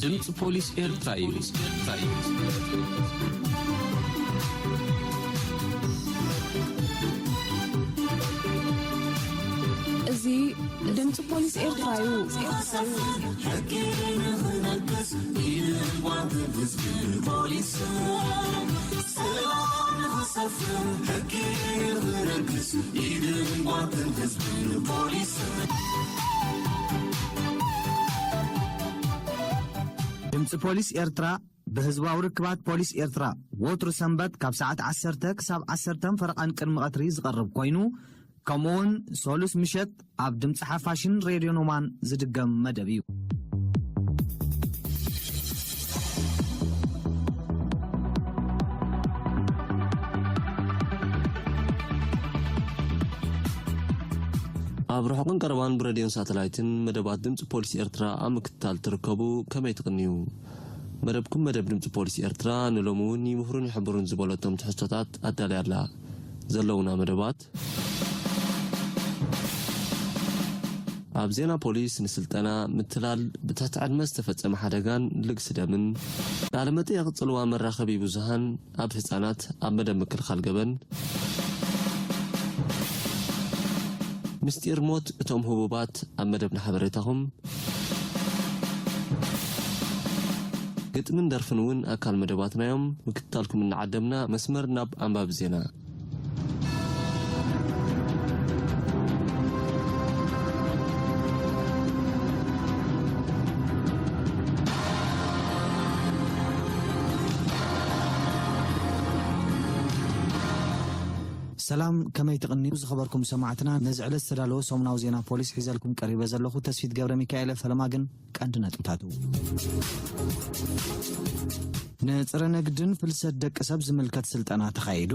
ድምፂ ፖሊስ ኤርትራ እዩ። እዚ ድምፂ ፖሊስ ኤርትራ እዩ። ሕጊ ንኽነግስ ኢድን ጓንትን ህዝብን ፖሊስን ሰላም ንኽሰፍን ሕጊ ንኽነግስ ኢድን ጓንትን ህዝብን ፖሊስን ድምፂ ፖሊስ ኤርትራ ብህዝባዊ ርክባት ፖሊስ ኤርትራ ወትሩ ሰንበት ካብ ሰዓት ዓሰርተ ክሳብ ዓሰርተን ፈረቓን ቅድሚ ቀትሪ ዝቐርብ ኮይኑ፣ ከምኡውን ሰሉስ ምሸት ኣብ ድምፂ ሓፋሽን ሬድዮ ኖማን ዝድገም መደብ እዩ። ኣብ ርሑቕን ቀረባን ብረድዮን ሳተላይትን መደባት ድምፂ ፖሊስ ኤርትራ ኣብ ምክትታል ትርከቡ ከመይ ትቕንዩ? መደብኩም መደብ ድምፂ ፖሊስ ኤርትራ ንሎሚ እውን ይምህሩን ይሕብሩን ዝበለቶም ትሕዝቶታት ኣዳልያ ኣላ። ዘለውና መደባት ኣብ ዜና ፖሊስ ንስልጠና ምትላል ብትሕቲ ዕድመ ዝተፈጸመ ሓደጋን ልግሲ ደምን ቃለ መጠየቕ ጽልዋ መራኸቢ ብዙሃን ኣብ ህጻናት ኣብ መደብ ምክልኻል ገበን ምስጢር ሞት እቶም ህቡባት ኣብ መደብና ሓበሬታኹም ግጥምን ደርፍን እውን ኣካል መደባትና እዮም። ምክትታልኩም እናዓደምና መስመር ናብ ኣንባቢ ዜና። ሰላም፣ ከመይ ትቕንዩ ዝኸበርኩም ሰማዕትና? ነዚ ዕለት ዝተዳለወ ሰሙናዊ ዜና ፖሊስ ሒዘልኩም ቀሪበ ዘለኹ ተስፊት ገብረ ሚካኤል። ፈለማ ግን ቀንዲ ነጥብታቱ። ንጽረ ነግድን ፍልሰት ደቂ ሰብ ዝምልከት ስልጠና ተኻይዱ።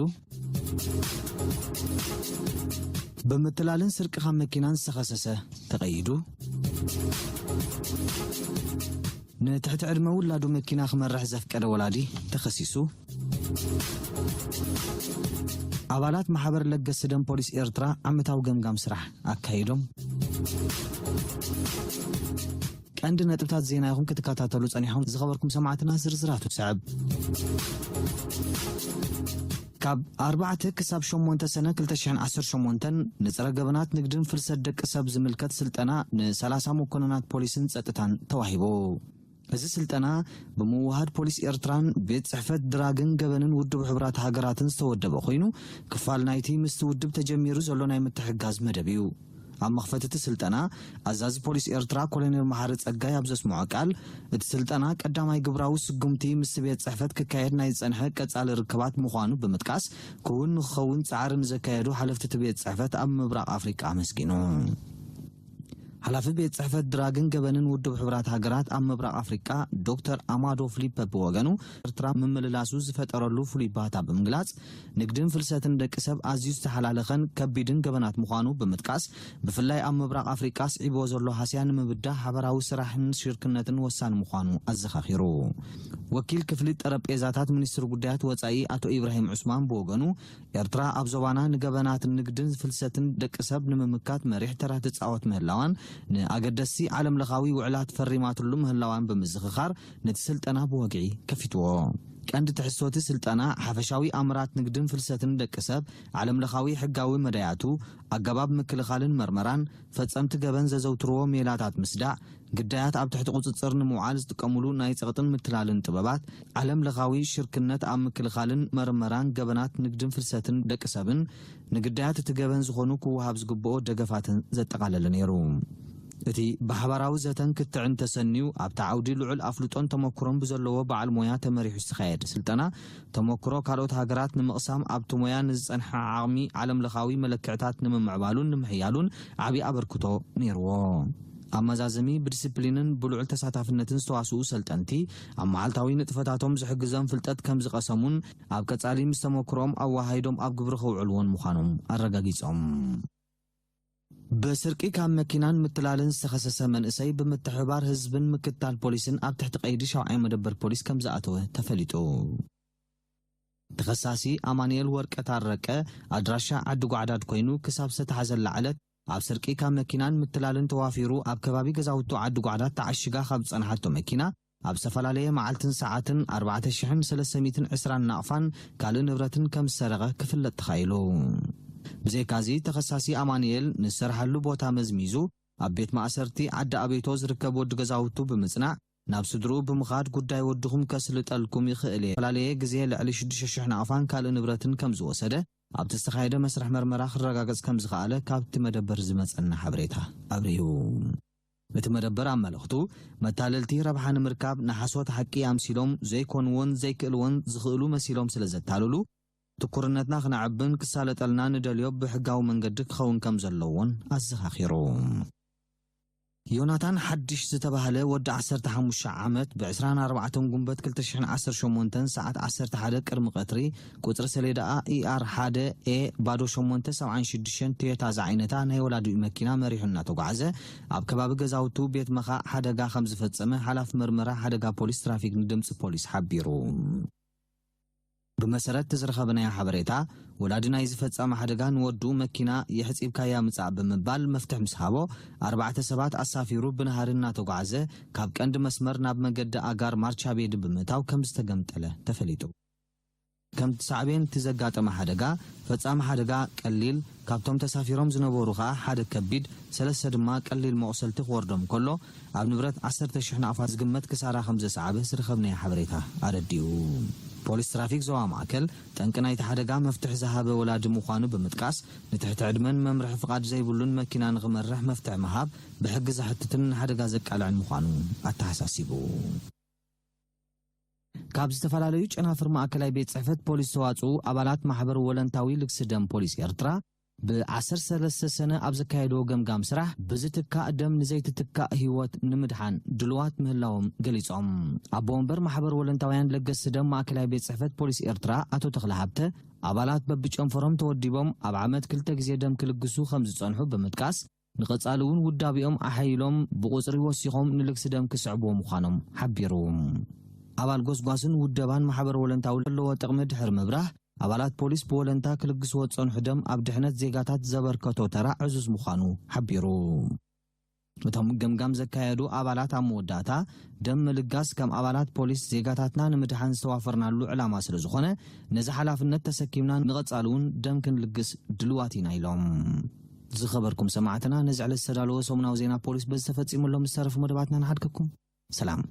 ብምትላልን ስርቂ ካብ መኪናን ዝተኸሰሰ ተቐይዱ። ንትሕቲ ዕድመ ውላዱ መኪና ክመርሕ ዘፍቀደ ወላዲ ተኸሲሱ። ኣባላት ማሕበር ለገስቲ ደም ፖሊስ ኤርትራ ዓመታዊ ገምጋም ስራሕ ኣካይዶም። ቀንዲ ነጥብታት ዜና ኢኹም ክትከታተሉ ጸኒሕኩም ዝኸበርኩም ሰማዕትና፣ ዝርዝራቱ ሰዕብ። ካብ ኣርባዕተ ክሳብ ሸሞንተ ሰነ ክልተ ሽሕን ዓሰርተ ሸሞንተን ንጸረ ገበናት ንግድን ፍልሰት ደቂ ሰብ ዝምልከት ስልጠና ንሰላሳ መኮንናት ፖሊስን ጸጥታን ተዋሂቡ። እዚ ስልጠና ብምውሃድ ፖሊስ ኤርትራን ቤት ጽሕፈት ድራግን ገበንን ውድብ ሕቡራት ሃገራትን ዝተወደበ ኮይኑ፣ ክፋል ናይቲ ምስቲ ውድብ ተጀሚሩ ዘሎ ናይ ምትሕግጋዝ መደብ እዩ። ኣብ መኽፈቲ እቲ ስልጠና ኣዛዚ ፖሊስ ኤርትራ ኮሎኔል መሓሪ ጸጋይ ኣብ ዘስምዖ ቃል፣ እቲ ስልጠና ቀዳማይ ግብራዊ ስጉምቲ ምስቲ ቤት ጽሕፈት ክካየድ ናይ ዝጸንሐ ቀጻሊ ርክባት ምዃኑ ብምጥቃስ፣ ክውን ንክኸውን ጻዕሪ ንዘካየዱ ሓለፍቲ እቲ ቤት ጽሕፈት ኣብ ምብራቕ ኣፍሪቃ ኣመስጊኑ። ሓላፊ ቤት ጽሕፈት ድራግን ገበንን ውድብ ሕቡራት ሃገራት ኣብ ምብራቕ ኣፍሪቃ ዶክተር ኣማዶ ፍሊፐ ብወገኑ፣ ኤርትራ ምምልላሱ ዝፈጠረሉ ፍሉይ ባህታ ብምግላጽ፣ ንግድን ፍልሰትን ደቂ ሰብ ኣዝዩ ዝተሓላለኸን ከቢድን ገበናት ምዃኑ ብምጥቃስ፣ ብፍላይ ኣብ ምብራቕ ኣፍሪቃ ስዒብዎ ዘሎ ሃስያ ንምብዳህ ሓበራዊ ስራሕን ሽርክነትን ወሳኒ ምዃኑ ኣዘኻኺሩ። ወኪል ክፍሊ ጠረጴዛታት ሚኒስትሪ ጉዳያት ወጻኢ ኣቶ ኢብራሂም ዑስማን ብወገኑ፣ ኤርትራ ኣብ ዞባና ንገበናት ንግድን ፍልሰትን ደቂ ሰብ ንምምካት መሪሕ ተራ ትጻወት ምህላዋን ንኣገደስቲ ዓለምለኻዊ ውዕላት ፈሪማትሉ ምህላዋን ብምዝኽኻር፣ ነቲ ስልጠና ብወግዒ ከፊትዎ። ቀንዲ ትሕዝቶ እቲ ስልጠና፣ ሓፈሻዊ ኣምራት ንግድን ፍልሰትን ደቂ ሰብ፣ ዓለምለኻዊ ሕጋዊ መዳያቱ፣ ኣገባብ ምክልኻልን መርመራን፣ ፈጸምቲ ገበን ዘዘውትርዎ ሜላታት ምስዳዕ፣ ግዳያት ኣብ ትሕቲ ቁጽጽር ንምውዓል ዝጥቀምሉ ናይ ጸቕጥን ምትላልን ጥበባት፣ ዓለምለኻዊ ሽርክነት ኣብ ምክልኻልን መርመራን ገበናት ንግድን ፍልሰትን ደቂ ሰብን፣ ንግዳያት እቲ ገበን ዝኾኑ ክወሃብ ዝግብኦ ደገፋትን ዘጠቓለለ ነይሩ። እቲ ብሓባራዊ ዘተን ክትዕን ተሰንዩ፣ ኣብቲ ዓውዲ ልዑል ኣፍልጦን ተመክሮን ብዘለዎ በዓል ሞያ ተመሪሑ ዝተኻየደ ስልጠና፣ ተመክሮ ካልኦት ሃገራት ንምቕሳም፣ ኣብቲ ሞያ ንዝጸንሐ ዓቕሚ ዓለምለኻዊ መለክዕታት ንምምዕባሉን ንምሕያሉን ዓቢ ኣበርክቶ ነይርዎ። ኣመዛዘሚ ብዲስፕሊንን ብልዑል ተሳታፍነትን ዝተዋስኡ ሰልጠንቲ፣ ኣብ መዓልታዊ ንጥፈታቶም ዝሕግዞም ፍልጠት ከም ዝቐሰሙን ኣብ ቀጻሊ ምስ ተመክሮኦም ኣወሃሂዶም ኣብ ግብሪ ከውዕልዎን ምዃኖም ኣረጋጊጾም። ብስርቂ ካብ መኪናን ምትላልን ዝተኸሰሰ መንእሰይ ብምትሕብባር ህዝብን ምክትታል ፖሊስን ኣብ ትሕቲ ቀይዲ ሻውዓይ መደበር ፖሊስ ከም ዝኣተወ ተፈሊጡ። ተኸሳሲ ኣማኑኤል ወርቀ ታረቀ ኣድራሻ ዓዲ ጓዕዳድ ኮይኑ ክሳብ ዝተታሕዘላ ዕለት ኣብ ስርቂ ካብ መኪናን ምትላልን ተዋፊሩ ኣብ ከባቢ ገዛውቱ ዓዲ ጓዕዳድ ተዓሺጋ ካብ ዝጸንሓቶ መኪና ኣብ ዝተፈላለየ መዓልትን ሰዓትን ኣርባዕተ ሽሕን ሰለስተ ሚእትን ዕስራን ናቕፋን ካልእ ንብረትን ከም ዝሰረቐ ክፍለጥ ተኻኢሉ። ብዘይካዚ፣ ተኸሳሲ ኣማኑኤል ንዝሰርሓሉ ቦታ መዝሚዙ፣ ኣብ ቤት ማእሰርቲ ዓዲ ኣቤቶ ዝርከብ ወዲ ገዛውቱ ብምጽናዕ፣ ናብ ስድርኡ ብምኻድ፣ "ጉዳይ ወድኹም ከስልጠልኩም ይኽእል እየ። ዝተፈላለየ ግዜ ልዕሊ ሽዱሽተ ሽሕ ናቕፋን ካልእ ንብረትን ከም ዝወሰደ፣ ኣብቲ ዝተኻየደ መስርሕ መርመራ ክረጋገጽ ከም ዝኸኣለ ካብቲ መደበር ዝመጸና ሓበሬታ ኣብሪሁ። እቲ መደበር ኣብ መልእኽቱ፣ መታለልቲ ረብሓ ንምርካብ ንሓሶት ሓቂ ኣምሲሎም ዘይኮንዎን ዘይክእልዎን ዝኽእሉ መሲሎም ስለ ዘታልሉ፣ ትኩርነትና ክነዕብን ክሳለጠልና ንደልዮ ብሕጋዊ መንገዲ ክኸውን ከም ዘለዎን ኣዘኻኺሩ። ዮናታን ሓድሽ ዝተባህለ ወዲ ዓሰርተ ሓሙሽተ ዓመት፣ ብ ዕስራን ኣርባዕተን ጉንበት ክልተ ሽሕን ዓሰርተ ሸሞንተን ሰዓት ዓሰርተ ሓደ ቅድሚ ቀትሪ፣ ቁጽሪ ሰሌዳኣ ኢ ኣር ሓደ ኤ ባዶ ሸሞንተ ሰብዓን ሽዱሽተን ቶዮታ ዝዓይነታ ናይ ወላዲኡ መኪና መሪሑ እናተጓዓዘ፣ ኣብ ከባቢ ገዛውቱ ቤት መኻእ ሓደጋ ከም ዝፈጸመ ሓላፊ መርመራ ሓደጋ ፖሊስ ትራፊክ ንድምጺ ፖሊስ ሓቢሩ። ብመሰረት ዝረኸብናዮ ሓበሬታ፣ ወላዲ ናይ ዝፈጸመ ሓደጋ ንወዱ፣ "መኪና የሕጺብካያ ምጻእ" ብምባል መፍትሕ ምስ ሃቦ፣ ኣርባዕተ ሰባት ኣሳፊሩ ብነሃሪ እናተጓዓዘ፣ ካብ ቀንዲ መስመር ናብ መገዲ ኣጋር ማርቻቤዲ ብምእታው ከም ዝተገምጠለ ተፈሊጡ። ከምቲ ሳዕቤን እቲ ዘጋጠመ ሓደጋ፣ ፈጻሚ ሓደጋ ቀሊል፣ ካብቶም ተሳፊሮም ዝነበሩ ከኣ ሓደ ከቢድ፣ ሰለስተ ድማ ቀሊል መቑሰልቲ ክወርዶም ከሎ፣ ኣብ ንብረት ዓሰርተ ሽሕ ናቕፋ ዝግመት ክሳራ ከም ዘስዓበ ዝረኸብናዮ ሓበሬታ ኣረዲኡ። ፖሊስ ትራፊክ ዞባ ማእከል፣ ጠንቂ ናይቲ ሓደጋ መፍትሒ ዝሃበ ወላዲ ምዃኑ ብምጥቃስ፣ ንትሕቲ ዕድመን መምርሒ ፍቓድ ዘይብሉን መኪና ንኽመርሕ መፍትሒ ምሃብ ብሕጊ ዘሕትትን ንሓደጋ ዘቃልዕን ምዃኑ ኣተሓሳሲቡ። ካብ ዝተፈላለዩ ጨናፍር ማእከላይ ቤት ጽሕፈት ፖሊስ ዝተዋጽኡ ኣባላት ማሕበር ወለንታዊ ልግሲ ደም ፖሊስ ኤርትራ፣ ብ ዓሰርተ ሰለስተ ሰነ ኣብ ዘካየድዎ ገምጋም ስራሕ፣ ብዝትካእ ደም ንዘይትትካእ ህይወት ንምድሓን ድልዋት ምህላዎም ገሊጾም። ኣቦ ወንበር ማሕበር ወለንታውያን ለገስቲ ደም ማእከላይ ቤት ጽሕፈት ፖሊስ ኤርትራ ኣቶ ተኽለ ሃብተ፣ ኣባላት በብጨንፈሮም ተወዲቦም ኣብ ዓመት ክልተ ግዜ ደም ክልግሱ ከም ዝጸንሑ ብምጥቃስ፣ ንቐጻሊ እውን ውዳቤኦም ኣሓይሎም ብቑጽሪ ወሲኾም ንልግሲ ደም ክስዕብዎ ምዃኖም ሓቢሩ። ኣባል ጎስጓስን ውደባን ማሕበር ወለንታዊ ዘለዎ ጥቕሚ ድሕሪ ምብራህ፣ ኣባላት ፖሊስ ብወለንታ ክልግስዎ ዝጸንሑ ደም ኣብ ድሕነት ዜጋታት ዘበርከቶ ተራ ዕዙዝ ምዃኑ ሓቢሩ። እቶም ገምጋም ዘካየዱ ኣባላት ኣብ መወዳእታ፣ ደም ምልጋስ ከም ኣባላት ፖሊስ ዜጋታትና ንምድሓን ዝተዋፈርናሉ ዕላማ ስለ ዝኾነ፣ ነዚ ሓላፍነት ተሰኪምና ንቐጻሊ እውን ደም ክንልግስ ድልዋት ኢና ኢሎም። ዝኸበርኩም ሰማዕትና፣ ነዚ ዕለት ዝተዳለወ ሰሙናዊ ዜና ፖሊስ በዚ ተፈጺሙ ኣሎ። ምስ ዝተረፉ መደባትና ንሓድገኩም። ሰላም።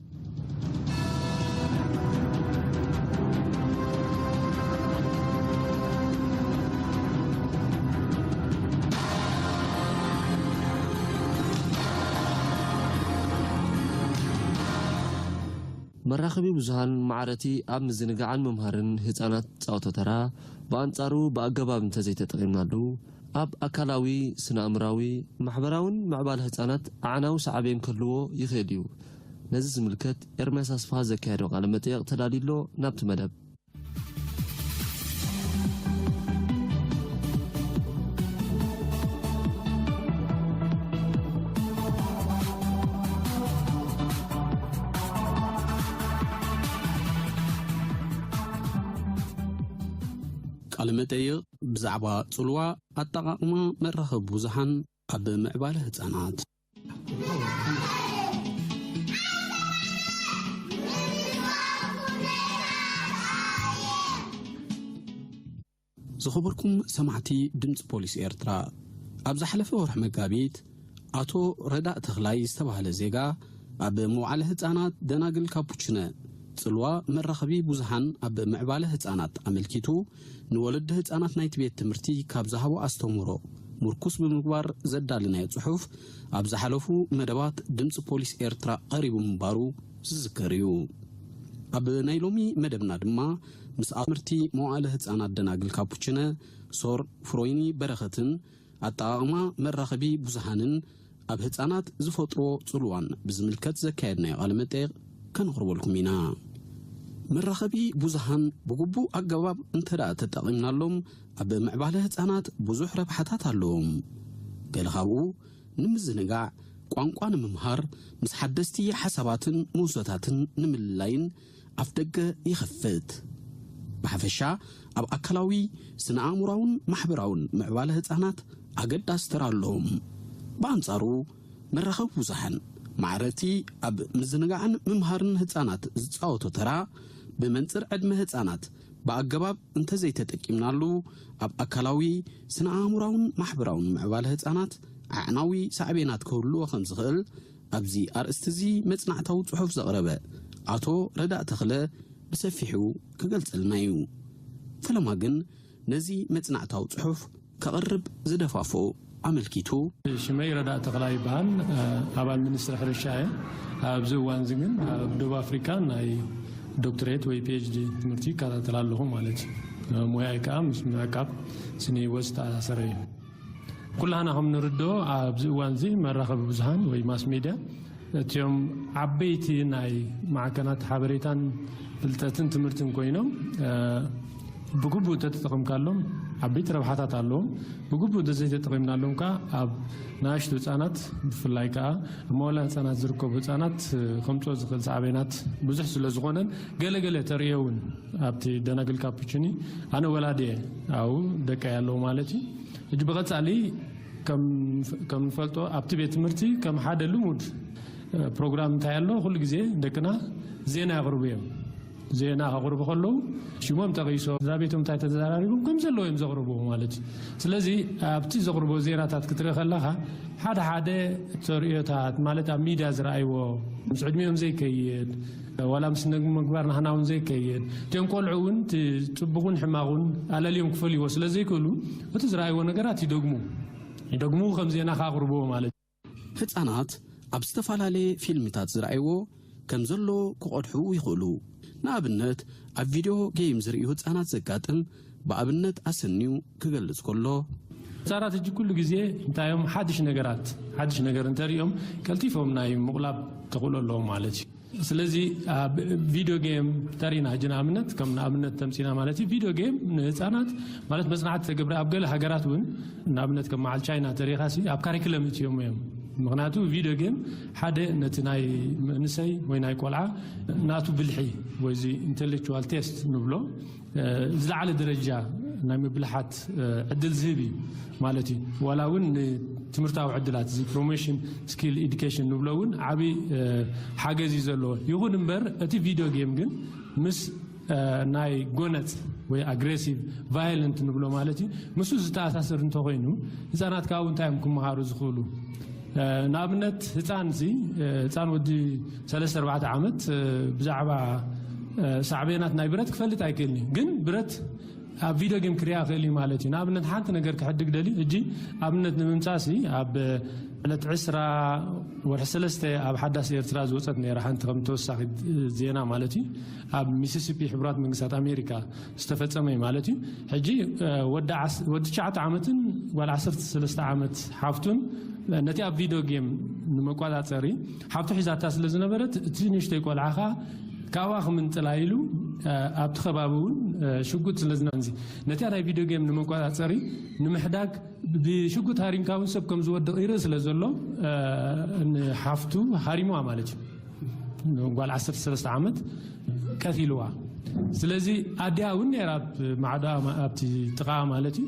መራኸቢ ብዙሃን ማዕረቲ ኣብ ምዝንጋዕን ምምሃርን ህጻናት ጻወቶ ተራ፣ ብኣንጻሩ ብኣገባብ እንተዘይተጠቒምናሉ፣ ኣብ ኣካላዊ፣ ስነ-ኣእምራዊ፣ ማሕበራውን ምዕባለ ህጻናት ኣዕናዊ ሳዕቤን ክህልዎ ይኽእል እዩ። ነዚ ዝምልከት ኤርምያስ ኣስፍሃ ዘካየዶ ቃለ መጠየቕ ተዳልዩ ኣሎ። ናብቲ መደብ። ቃለ መጠይቕ ብዛዕባ ጽልዋ ኣጠቓቕማ መራኸቢ ብዙሓን ኣብ ምዕባለ ህጻናት። ዝኸበርኩም ሰማዕቲ ድምፂ ፖሊስ ኤርትራ፣ ኣብ ዝሓለፈ ወርሒ መጋቢት ኣቶ ረዳእ ተኽላይ ዝተባህለ ዜጋ ኣብ መዋዕለ ህፃናት ደናግል ካፑችነ ጽልዋ መራኸቢ ብዙሃን ኣብ ምዕባለ ህፃናት ኣመልኪቱ ንወለዲ ህፃናት ናይቲ ቤት ትምህርቲ ካብ ዝሃቦ ኣስተምህሮ ምርኩስ ብምግባር ዘዳለናዮ ጽሑፍ ኣብ ዝሓለፉ መደባት ድምፂ ፖሊስ ኤርትራ ቀሪቡ ምንባሩ ዝዝከር እዩ። ኣብ ናይ ሎሚ መደብና ድማ ምስ ኣብ ትምህርቲ መዋዕለ ህፃናት ደናግል ካፑችነ ሶር ፍሮይኒ በረኸትን ኣጠቓቕማ መራኸቢ ብዙሃንን ኣብ ህፃናት ዝፈጥሮ ጽልዋን ብዝምልከት ዘካየድናዮ ቃለ መጠይቕ ከነቕርበልኩም ኢና። መራኸቢ ብዙሃን ብግቡእ ኣገባብ እንተ ደኣ ተጠቒምናሎም፣ ኣብ ምዕባለ ህፃናት ብዙሕ ረብሓታት ኣለዎም። ገለ ካብኡ ንምዝንጋዕ፣ ቋንቋ ንምምሃር፣ ምስ ሓደስቲ ሓሳባትን ምህዞታትን ንምልላይን ኣፍደገ ይኸፍት። ብሓፈሻ፣ ኣብ ኣካላዊ፣ ስነ-ኣእምሮኣውን ማሕበራውን ምዕባለ ህፃናት ኣገዳሲ ተራ ኣለዎም። ብኣንጻሩ፣ መራኸቢ ብዙሓን ማዕረቲ ኣብ ምዝንጋዕን ምምሃርን ህጻናት ዝጻወቶ ተራ፣ ብመንጽር ዕድመ ህጻናት ብኣገባብ እንተዘይተጠቂምናሉ፣ ኣብ ኣካላዊ፣ ስነ-ኣእምሮኣውን ማሕበራውን ምዕባለ ህጻናት ኣዕናዊ ሳዕቤናት ክህልዎ ከም ዝኽእል፣ ኣብዚ ኣርእስቲ እዚ መጽናዕታዊ ጽሑፍ ዘቕረበ ኣቶ ረዳእ ተኽለ ብሰፊሑ ክገልጸልና እዩ። ፈለማ ግን ነዚ መጽናዕታዊ ጽሑፍ ከቕርብ ዝደፋፍኦ ኣመልኪቱ። ሽመይ ረዳእ ተኽላ ይበሃል። ኣባል ሚኒስትሪ ሕርሻ እየ። ኣብዚ እዋን እዚ ግን ኣብ ደቡብ ኣፍሪካ ናይ ዶክትሬት ወይ ፒኤችዲ ትምህርቲ ይከታተል ኣለኹ ማለት እዩ። ሞያይ ከዓ ምስ ምዕቃብ ስነ ህይወት ዝተኣሳሰረ እዩ። ኩላህና ከም ንርድኦ ኣብዚ እዋን እዚ መራኸቢ ብዙሃን ወይ ማስ ሚድያ እቲኦም ዓበይቲ ናይ ማዕከናት ሓበሬታን ፍልጠትን ትምህርትን ኮይኖም፣ እ፣ ብግቡእ እንተተጠቒምካሎም ዓበይቲ ረብሓታት ኣለዎም። ብግቡእ እንተዘይተጠቒምናሎም ከዓ ኣብ ንኣሽቱ ህፃናት ብፍላይ ከዓ ኣብ መዋላ ህፃናት ዝርከቡ ህፃናት፣ እ፣ ከምፅኦ ዝኽእል ሳዕቤናት ብዙሕ ስለ ዝኾነን ገለገለ ተርእዮ እውን ኣብቲ ደናግል ካፑችኒ ኣነ ወላዲ እየ ኣብኡ ደቀይ ኣለዉ ማለት እዩ። ሕጂ ብቐጻሊ ከም፣ ከም ንፈልጦ ኣብቲ ቤት ትምህርቲ ከም ሓደ ልሙድ፣ እ፣ ፕሮግራም እንታይ ኣሎ? ኩሉ ግዜ ደቅና ዜና የቕርቡ እዮም። ዜና ከቕርቡ ከለዉ ሽሞም ጠቒሶም፣ ስድራ ቤቶም እንታይ ተዘራሪቦም ከም ዘለዉ እዮም ዘቕርቡ ማለት እዩ። ስለዚ ኣብቲ ዘቕርቦ ዜናታት ክትርኢ ከለኻ ሓደ ሓደ ተርእዮታት ማለት ኣብ ሚድያ ዝረኣይዎ ምስ ዕድሚኦም ዘይከይድ፣ ዋላ ምስ ስነ ምግባር ናህና እውን ዘይከይድ፣ እቲኦም ቆልዑ እውን እቲ ጽቡቕን ሕማቑን ኣለልዮም ክፈልይዎ ስለ ዘይክእሉ እቲ ዝረኣይዎ ነገራት ይደግሙ። ይደግሙ ከም ዜና ከቕርብዎ ማለት እዩ። ህጻናት ኣብ ዝተፈላለየ ፊልምታት ዝረኣይዎ ከም ዘሎ ክቐድሑ ይኽእሉ። ንኣብነት ኣብ ቪድዮ ጌም ዝርእዩ ህጻናት ዘጋጥም ብኣብነት ኣሰንዩ ክገልጽ ከሎ፣ ህጻናት ሕጂ ኩሉ ግዜ እንታይ እዮም ሓድሽ ነገራት፣ ሓድሽ ነገር እንተሪኦም ቀልጢፎም ናይ ምቑላብ ተኽእሎ ኣለዎም ማለት እዩ። ስለዚ ኣብ ቪድዮ ጌም ተሪና ሕጂ ንኣብነት ከም ንኣብነት ተምጺና ማለት እዩ። ቪድዮ ጌም ንህጻናት ማለት መጽናዕቲ ተገብረ ኣብ ገለ ሃገራት እውን ንኣብነት ከም መዓል ቻይና ተሪኻሲ ኣብ ካሪክለም እትዮም እዮም። ምኽንያቱ ቪድዮ ጌም ሓደ ነቲ ናይ መንእሰይ ወይ ናይ ቆልዓ ናቱ ብልሒ ወይ እዚ ኢንቴሌክቹዋል ቴስት ንብሎ፣ እ፣ ዝለዓለ ደረጃ ናይ ምብልሓት፣ እ፣ ዕድል ዝህብ እዩ ማለት እዩ። ዋላ እውን ንትምህርታዊ ዕድላት እዚ ፕሮሞሽን ስኪል ኤዱኬሽን ንብሎ እውን ዓብዪ፣ እ፣ ሓገዝ እዩ ዘለዎ። ይኹን እምበር እቲ ቪድዮ ጌም ግን ምስ፣ እ፣ ናይ ጎነጽ ወይ ኣግሬሲቭ ቫዮለንት ንብሎ ማለት እዩ፣ ምስኡ ዝተኣሳሰር እንተኾይኑ ህፃናት ካብኡ እንታይ እዮም ክመሃሩ ዝኽእሉ? እ፣ ንኣብነት ህፃን እዚ፣ እ፣ ህፃን ወዲ ሰለስተ ኣርባዕተ ዓመት፣ እ፣ ብዛዕባ፣ እ፣ ሳዕቤናት ናይ ብረት ክፈልጥ ኣይክእልን እዩ። ግን ብረት ኣብ ቪድዮ ጌም ክሪኣ ክእል እዩ ማለት እዩ። ንኣብነት ሓንቲ ነገር ክሕድግ ደልዩ፣ ሕጂ ኣብነት ንምምጻእ ሲ ኣብ ዕለት ዕስራ ወርሒ ሰለስተ ኣብ ሓዳስ ኤርትራ ዝወጸት ነይራ ሓንቲ ከም ተወሳኺ ዜና ማለት እዩ። ኣብ ሚሲሲፒ ሕቡራት መንግስታት ኣሜሪካ ዝተፈጸመ እዩ ማለት እዩ። ሕጂ፣ እ፣ ወዲ ዓስ-፣ ወዲ ትሽዓተ ዓመትን ጓል ዓሰርተ ሰለስተ ዓመት ሓፍቱን ነቲ ኣብ ቪድዮ ጌም ንመቆጻጸሪ ሓፍቱ ሒዛታ ስለ ዝነበረት እቲ ንእሽተይ ቆልዓ ኸኣ ካብኣ ክምንጥላ ኢሉ፣ እ፣ ኣብቲ ከባቢ እውን፣ እ፣ ሽጉጥ ስለ ዝነበረ ነቲ ናይ ቪድዮ ጌም ንመቆጻጸሪ ንምሕዳግ ብሽጉጥ ሃሪምካ እውን ሰብ ከም ዝወድቕ ይርኢ ስለ ዘሎ፣ እ፣ ንሓፍቱ ሃሪምዋ ማለት እዩ። ጓል ዓሰርተ ሰለስተ ዓመት ቀቲልዋ። ስለዚ ኣዲኣ እውን ነይራ ኣብ ማዕዶኣ ማ-፣ ኣብቲ ጥቓኣ ማለት እዩ።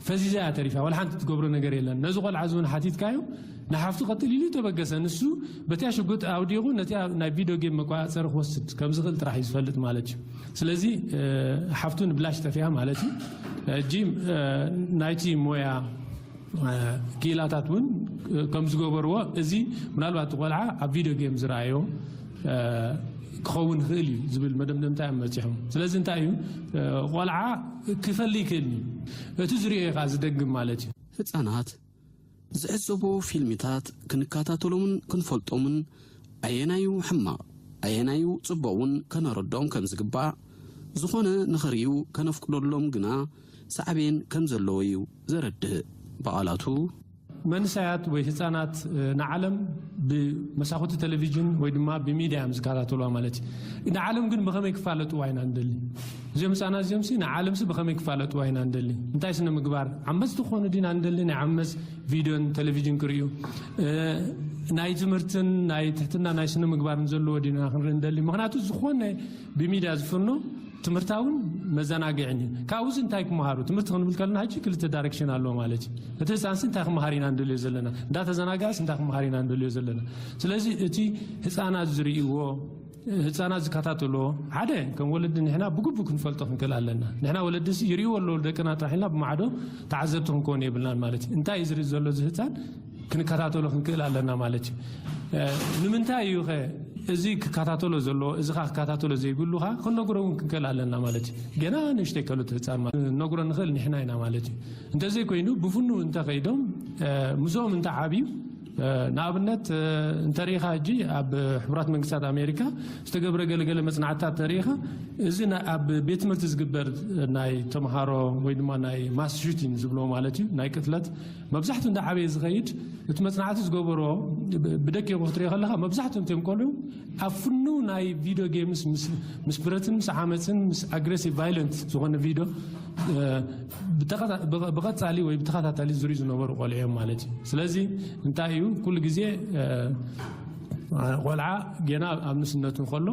ፈዚዛ እያ ተሪፋ። ዋላ ሓንቲ ትገብሮ ነገር የለን። ነዚ ቆልዓ እዚ እውን ሓቲትካዮ ንሓፍቱ ቀትል ኢሉ ተበገሰ። ንሱ በቲያ ሽጉጥ ኣውዲቑ ነቲያ ናይ ቪድዮ ጌም መቆጻጸሪ ክወስድ ከም ዝኽእል ጥራሕ እዩ ዝፈልጥ ማለት እዩ። ስለዚ፣ እ፣ ሓፍቱ ንብላሽ ጠፊኣ ማለት እዩ። ሕጂ፣ እ፣ ናይቲ ሞያ፣ እ፣ ክኢላታት እውን፣ እ፣ ከም ዝገበርዎ እዚ ምናልባት እቲ ቆልዓ ኣብ ቪድዮ ጌም ዝረኣዮ፣ እ፣ ክኸውን ይኽእል እዩ ዝብል መደምደምታ እዮም መፂሖም። ስለዚ እንታይ እዩ፣ እ፣ ቆልዓ ክፈሊ ይኽእል እዩ። እቲ ዝሪኦ እዩ ከዓ ዝደግም ማለት እዩ። ህፃናት ዝዕዘቦ ፊልምታት ክንከታተሎምን ክንፈልጦምን ኣየናዩ ሕማቕ ኣየናዩ ጽቡቕ እውን ከነረድኦም ከም ዝግባእ፣ ዝኾነ ንኽርእዩ ከነፍቅደሎም ግና ሳዕቤን ከም ዘለዎ እዩ ዘረድእ ብቓላቱ። መንእሰያት ወይ ህጻናት፣ እ፣ ንዓለም ብመሳኹቲ ቴሌቪዥን ወይ ድማ ብሚድያ እዮም ዝከታተልዋ ማለት እዩ። ንዓለም ግን ብኸመይ ክፋለጥዋ ኢና ንደሊ? እዚኦም ህጻናት እዚኦም ሲ ንዓለም ሲ ብኸመይ ክፋለጥዋ ኢና ንደሊ? እንታይ ስነ ምግባር ዓመጽቲ ክኾኑ ዲና ንደሊ? ናይ ዓመጽ ቪድዮን ቴሌቪዥን ክርእዩ፣ እ፣ ናይ ትምህርትን ናይ ትሕትና ናይ ስነ ምግባርን ዘለዎ ዲና ክንርኢ ንደሊ? ምኽንያቱ ዝኾነ ብሚድያ ዝፍኖ ትምህርታውን መዘናግዕን እዩ። ካብኡዚ እንታይ ክመሃሩ? ትምህርቲ ክንብል ከለና ሕጂ ክልተ ዳይሬክሽን ኣለዎ ማለት እዩ። እቲ ህፃንሲ እንታይ ክመሃር ኢና ንደልዮ ዘለና? እንዳተዘናጋዕስ እንታይ ክመሃር ኢና ንደልዮ ዘለና? ስለዚ እቲ ህፃናት ዝርእይዎ፣ ህፃናት ዝከታተልዎ፣ ሓደ ከም ወለዲ ንሕና ብግቡእ ክንፈልጦ ክንክእል ኣለና። ንሕና ወለዲ ሲ ይርእይዎ ኣለዉ ደቅና ጥራሕ ኢልና ብማዕዶ ተዓዘብቲ ክንከውን የብልናን ማለት እዩ። እንታይ እዩ ዝርኢ ዘሎ እዚ ህፃን ክንከታተሎ ክንክእል ኣለና ማለት እዩ። ንምንታይ እዩ ኸ እዚ ክከታተሎ ዘለዎ፣ እዚ ኸ ክከታተሎ ዘይብሉ ኸ ክንነግሮ እውን ክንክእል ኣለና ማለት እዩ። ገና ንእሽተይ ከሉ እቲ ህፃን ማለት ነግሮ ንኽእል ንሕና ኢና ማለት እዩ። እንተዘይኮይኑ ብፍኑ እንተኸይዶም ምስኦም እንተዓብዩ፣ ንኣብነት እንተሪኢኻ ሕጂ ኣብ ሕቡራት መንግስታት ኣሜሪካ ዝተገብረ ገለገለ መፅናዕትታት እንተሪኢኻ፣ እዚ ኣብ ቤት ትምህርቲ ዝግበር ናይ ተምሃሮ ወይ ድማ ናይ ማስ ሹቲን ዝብሎ ማለት እዩ፣ ናይ ቅትለት መብዛሕትኡ እንዳ ዓበየ ዝኸይድ፣ እቲ መፅናዕቲ ዝገበሮ ብደቂቑ ክትሪኦ ከለኻ መብዛሕትኡ እንቶም ቆልዑ ኣብ ፍኑ ናይ ቪድዮ ጌምስ ምስ ብረትን ምስ ዓመፅን ምስ ኣግሬሲቭ ቫይለንት ዝኾነ ቪድዮ ብቐፃሊ ወይ ብተኸታታሊ ዝሪኡ ዝነበሩ ቆልዑ እዮም ማለት እዩ። ስለዚ እንታይ እዩ ኩሉ ግዜ ቆልዓ ገና ኣብ ንስነቱ እንከሎ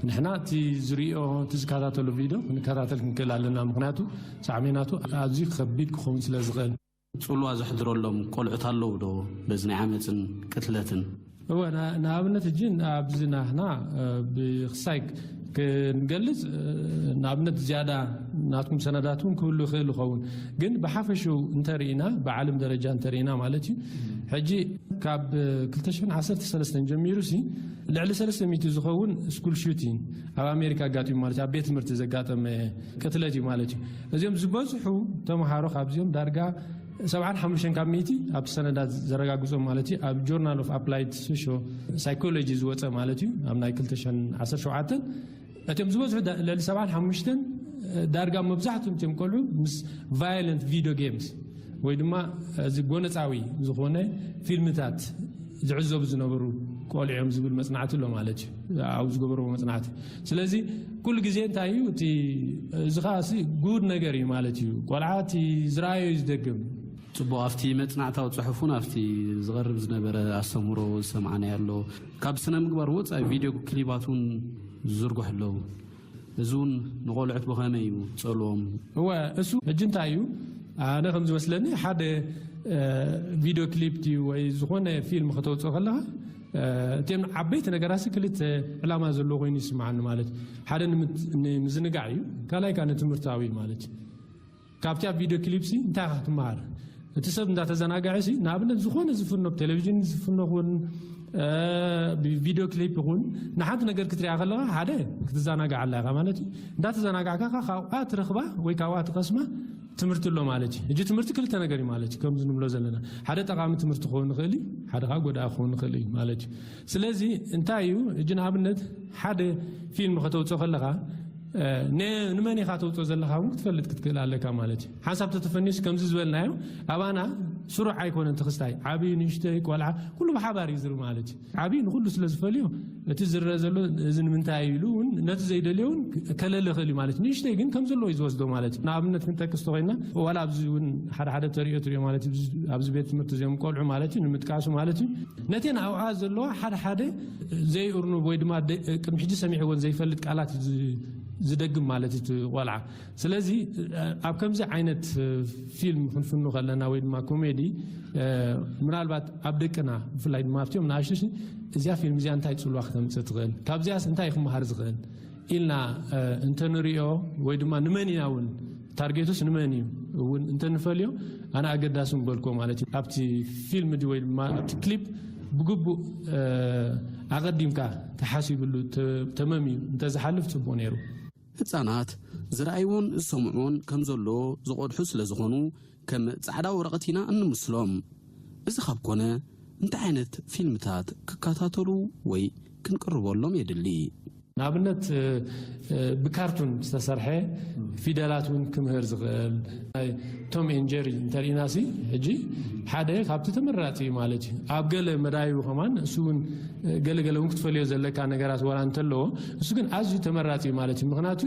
ንሕና እቲ ዝሪኦ እቲ ዝከታተሉ ቪድዮ ክንከታተል ክንክእል ኣለና። ምክንያቱ ሳዕሜናቱ ኣዝዩ ከቢድ ክኸውን ስለ ዝኽእል። ጽልዋ ዘሕድረሎም ቆልዑት ኣለዉ ዶ በዚ ናይ ዓመጽን ቅትለትን? እወ፣ ንኣብነት ሕጂ ኣብዚ ናህና ብክሳይ ክንገልጽ፣ ንኣብነት ዝያዳ ናትኩም ሰነዳት እውን ክህሉ ይኽእል ይኸውን፣ ግን ብሓፈሽኡ እንተርኢና፣ ብዓለም ደረጃ እንተርኢና ማለት እዩ፣ ሕጂ ካብ ክልተ ሽሕን ዓሰርተ ሰለስተን ጀሚሩ ሲ ልዕሊ ሰለስተ ሚእቲ ዝኸውን ስኩል ሹቲንግ ኣብ ኣሜሪካ ኣጋጢሙ ማለት እዩ። ኣብ ቤት ትምህርቲ ዘጋጠመ ቅትለት እዩ ማለት እዩ። እዚኦም ዝበዝሑ ተምሃሮ ካብዚኦም ዳርጋ ሰብዓን ሓሙሽተን ካብ ሚእቲ ኣብ ሰነዳት ዘረጋግጾም ማለት እዩ። ኣብ ጆርናል ኦፍ ኣፕላይድ ሶሾ ሳይኮሎጂ ዝወጸ ማለት እዩ ኣብ ናይ ክልተ ሽሕን ዓሰርተ ሸውዓተን። እቶም ዝበዝሑ ልዕሊ ሰብዓን ሓሙሽተን ዳርጋ መብዛሕትኦም እቶም ቆልዑ ምስ ቫዮለንት ቪድዮ ጌምስ ወይ ድማ እዚ ጎነጻዊ ዝኾነ ፊልምታት ዝዕዘቡ ዝነበሩ ቆልዑ እዮም ዝብል መፅናዕቲ ኣሎ ማለት እዩ። ኣብ ዝገበርዎ መፅናዕቲ ስለዚ ኩሉ ግዜ እንታይ እዩ እቲ እዚ ከዓ ሲ ጉድ ነገር እዩ ማለት እዩ። ቆልዓ እቲ ዝረኣዮ እዩ ዝደግም። ፅቡቅ፣ ኣብቲ መፅናዕታዊ ፅሑፍ እውን ኣብቲ ዝቐርብ ዝነበረ ኣስተምህሮ ዝሰማዕናዮ ኣሎ። ካብ ስነ ምግባር ወፃኢ ቪድዮ ክሊባት እውን ዝዝርግሑ ኣለዉ። እዚ እውን ንቆልዑት ብኸመይ እዩ ጸልዎም? እወ፣ እሱ ሕጂ እንታይ እዩ ኣነ ከም ዝመስለኒ ሓደ ቪድዮ ክሊፕ ድዩ ወይ ዝኾነ ፊልም ከተውፅኦ ከለኻ እቲም ዓበይቲ ነገራሲ ክልተ ዕላማ ዘለዎ ኮይኑ ይስምዓኒ ማለት ሓደ ንምዝንጋዕ እዩ ካልኣይ ከዓ ንትምህርታዊ ማለት እዩ። ካብቲ ኣብ ቪድዮ ክሊፕሲ እንታይ ኢኻ ክትመሃር? እቲ ሰብ እንዳተዘናግዐ ሲ ንኣብነት ዝኾነ ዝፍኖ ብቴሌቪዥን ዝፍኖ ኹን ብቪድዮ ክሊፕ ይኹን ንሓንቲ ነገር ክትሪኣ ከለኻ ሓደ ክትዘናጋዕ ኣላ ኢኻ ማለት እዩ። እንዳተዘናጋዕካ ካብኣ ትረኽባ ወይ ካብኣ ትቐስማ ትምህርቲ ኣሎ ማለት እዩ። እጂ ትምህርቲ ክልተ ነገር እዩ ማለት እዩ። ከምዚ ንብሎ ዘለና ሓደ ጠቓሚ ትምህርቲ ክኸውን ይኽእል እዩ፣ ሓደ ከዓ ጎዳኢ ክኸውን ይኽእል እዩ ማለት እዩ። ስለዚ እንታይ እዩ እጂ ንኣብነት ሓደ ፊልም ከተውፅኦ ከለኻ ንመን ኢኻ ተውፅኦ ዘለኻ እውን ክትፈልጥ ክትክእል ኣለካ ማለት እዩ። ሓንሳብ ተተፈኒስ ከምዚ ዝበልናዮ ኣባና ስሩዕ ኣይኮነን ትኽስታይ ዓብዪ ንእሽተይ ቆልዓ ኩሉ ብሓባር እዩ ዝርኢ ማለት እዩ። ዓብዪ ንኩሉ ስለ ዝፈልዮ እቲ ዝረአ ዘሎ እዚ ንምንታይ ኢሉ እውን ነቲ ዘይደልዮ እውን ከለሊ ይኽእል እዩ ማለት እዩ። ንእሽተይ ግን ከም ዘለዎ እዩ ዝወስዶ ማለት እዩ። ንኣብነት ክንጠቅስ ተኮይና ዋላ ኣብዚ እውን ሓደ ሓደ ተሪኦ ትሪኦ ማለት እዩ። ኣብዚ ቤት ትምህርቲ እዚኦም ቆልዑ ማለት እዩ ንምጥቃሱ ማለት እዩ ነቴን ኣብኣ ዘለዋ ሓደ ሓደ ዘይእርኑብ ወይ ድማ ቅድሚ ሕጂ ሰሚዕዎን ዘይፈልጥ ቃላት ዝደግም ማለት እዩ ቆልዓ። ስለዚ ኣብ ከምዚ ዓይነት ፊልም ክንፍኑ ከለና ወይ ድማ ኮሜዲ ምናልባት ኣብ ደቅና ብፍላይ ድማ ኣብቲኦም ንኣሽቱ እዚኣ ፊልም እዚኣ እንታይ ፅልዋ ክተምፅእ ትኽእል፣ ካብዚኣስ እንታይ ክመሃር ዝኽእል ኢልና እንተንሪኦ ወይ ድማ ንመን ኢና እውን ታርጌቱስ ንመን እዩ እውን እንተንፈልዮ ኣነ ኣገዳሲ ምበልኮ ማለት እዩ። ኣብቲ ፊልም ዲ ወይ ድማ ኣብቲ ክሊፕ ብግቡእ ኣቐዲምካ ተሓሲብሉ ተመም እዩ እንተዝሓልፍ ፅቡቅ ነይሩ። ህፃናት ዝረኣይዎን ዝሰምዕዎን ከም ዘሎ ዝቆድሑ ስለ ዝኾኑ ከም ፃዕዳ ወረቐት ኢና እንምስሎም። እዚ ካብ ኮነ እንታይ ዓይነት ፊልምታት ክከታተሉ ወይ ክንቅርበሎም የድሊ? ንኣብነት ብካርቱን ዝተሰርሐ ፊደላት እውን ክምህር ዝኽእል ናይ ቶም ኤን ጀሪ እንተርኢና ሲ ሕጂ ሓደ ካብቲ ተመራፂ እዩ ማለት እዩ። ኣብ ገለ መዳይቡ ከማን እሱ እውን ገለገለ እውን ክትፈልዮ ዘለካ ነገራት ዋላ እንተለዎ እሱ ግን ኣዝዩ ተመራፂ እዩ ማለት እዩ። ምክንያቱ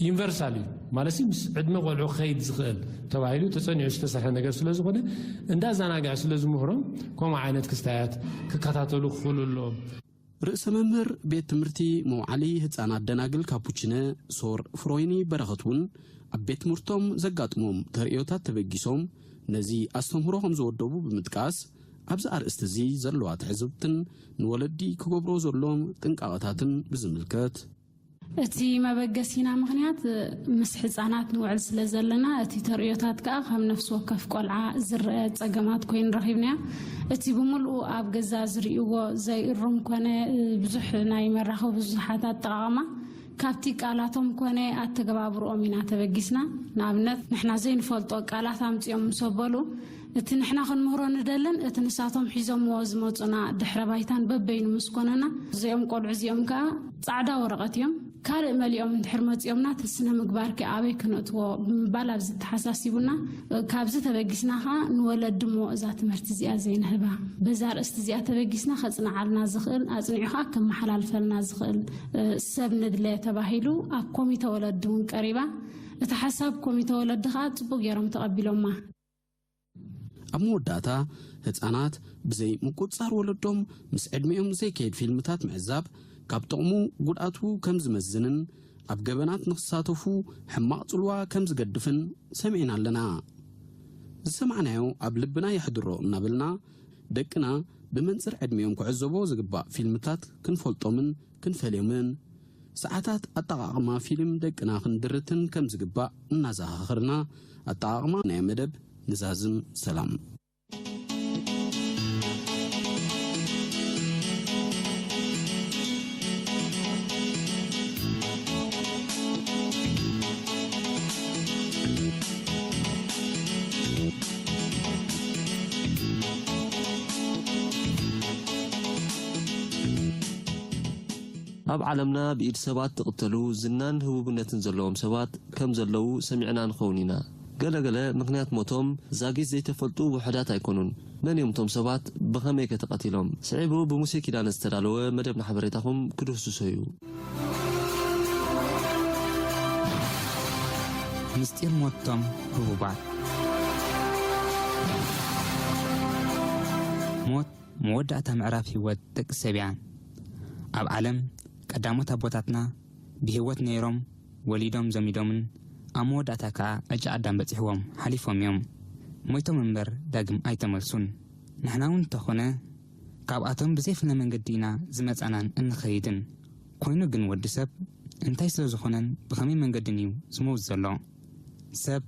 ዩኒቨርሳል እዩ ማለት ምስ ዕድመ ቆልዑ ክኸይድ ዝኽእል ተባሂሉ ተፀኒዑ ዝተሰርሐ ነገር ስለዝኾነ እንዳዘናግዐ ስለዝምህሮም ከምኡ ዓይነት ክስታያት ክከታተሉ ክኽእሉ ኣለዎም። ርእሰ መምህር ቤት ትምህርቲ መውዓሊ ህጻናት ደናግል ካፑችነ ሶር ፍሮይኒ በረኸት እውን ኣብ ቤት ትምህርቶም ዘጋጥሞም ተርእዮታት ተበጊሶም ነዚ ኣስተምህሮ ከም ዘወደቡ ብምጥቃስ ኣብዚ ኣርእስቲ እዚ ዘለዋ ትሕዝብትን ንወለዲ ክገብሮ ዘሎም ጥንቃቐታትን ብዝምልከት፣ እቲ መበገሲና ምኽንያት ምስ ህፃናት ንውዕል ስለ ዘለና፣ እቲ ተርእዮታት ከዓ ከም ነፍሲ ወከፍ ቆልዓ ዝረአ ፀገማት ኮይኑ ረኺብናዮ። እቲ ብምልኡ ኣብ ገዛ ዝርእይዎ ዘይእሩም ኮነ ብዙሕ ናይ መራኸቢ ብዙሓት ኣጠቓቕማ ካብቲ ቃላቶም ኮነ ኣተገባብርኦም ኢና ተበጊስና። ንኣብነት ንሕና ዘይንፈልጦ ቃላት ኣምፅኦም ምስ ኣበሉ እቲ ንሕና ክንምህሮ ንደልን እቲ ንሳቶም ሒዞምዎ ዝመፁና ድሕረ ባይታን በበይኑ ምስ ኮነና፣ እዚኦም ቆልዑ እዚኦም ከዓ ፃዕዳ ወረቐት እዮም። ካልእ መሊኦም እንድሕር መፂኦምና እቲ ስነ ምግባርኪ ኣበይ ክነእትዎ ብምባል ኣብዚ ተሓሳሲቡና። ካብዚ ተበጊስና ከዓ ንወለዲ እሞ እዛ ትምህርቲ እዚኣ ዘይንህባ፣ በዛ ኣርእስቲ እዚኣ ተበጊስና ከፅንዓልና ዝኽእል ኣፅኒዑ ከዓ ከመሓላልፈልና ዝኽእል ሰብ ንድለ ተባሂሉ ኣብ ኮሚተ ወለዲ እውን ቀሪባ። እቲ ሓሳብ ኮሚተ ወለዲ ከዓ ፅቡቅ ገይሮም ተቐቢሎማ። ኣብ መወዳእታ ህፃናት ብዘይ ምቁፅፃር ወለዶም ምስ ዕድሚኦም ዘይከይድ ፊልምታት ምዕዛብ ካብ ጥቕሙ ጉድኣቱ ከም ዝመዝንን ኣብ ገበናት ንክሳተፉ ሕማቕ ፅልዋ ከም ዝገድፍን ሰሚዕና ኣለና። ዝሰማዕናዮ ኣብ ልብና የሕድሮ እናበልና ደቅና ብመንፅር ዕድሚኦም ክዕዘቦ ዝግባእ ፊልምታት ክንፈልጦምን ክንፈልዮምን ሰዓታት ኣጠቓቕማ ፊልም ደቅና ክንድርትን ከም ዝግባእ እናዘኻኸርና ኣጠቓቕማ ናይ መደብ ንዛዝም ሰላም። ኣብ ዓለምና ብኢድ ሰባት ዝቕተሉ ዝናን ህቡብነትን ዘለዎም ሰባት ከም ዘለዉ ሰሚዕና ንኸውን ኢና። ገለ ገለ ምኽንያት ሞቶም ዛጊት ዘይተፈልጡ ውሑዳት ኣይኮኑን። መን እዮም እቶም ሰባት? ብኸመይ ከ ተቐቲሎም? ስዒቡ ብሙሴ ኪዳነ ዝተዳለወ መደብና ሓበሬታኹም ክድህስሶ እዩ። ምስጢር ሞቶም ህቡባት። ሞት መወዳእታ ምዕራፍ ህይወት ደቂ ሰብ እያ። ኣብ ዓለም ቀዳሞት ኣቦታትና ብህይወት ነይሮም ወሊዶም ዘሚዶምን ኣብ መወዳእታ ከኣ ዕጫ ኣዳም በጺሕዎም ሓሊፎም እዮም። ሞይቶም እምበር ዳግም ኣይተመልሱን። ንሕና እውን እንተኾነ ካብኣቶም ብዘይፍለ መንገዲ ኢና ዝመጻናን እንኸይድን። ኮይኑ ግን ወዲ ሰብ እንታይ ስለ ዝኾነን ብኸመይ መንገድን እዩ ዝመውት ዘሎ? ሰብ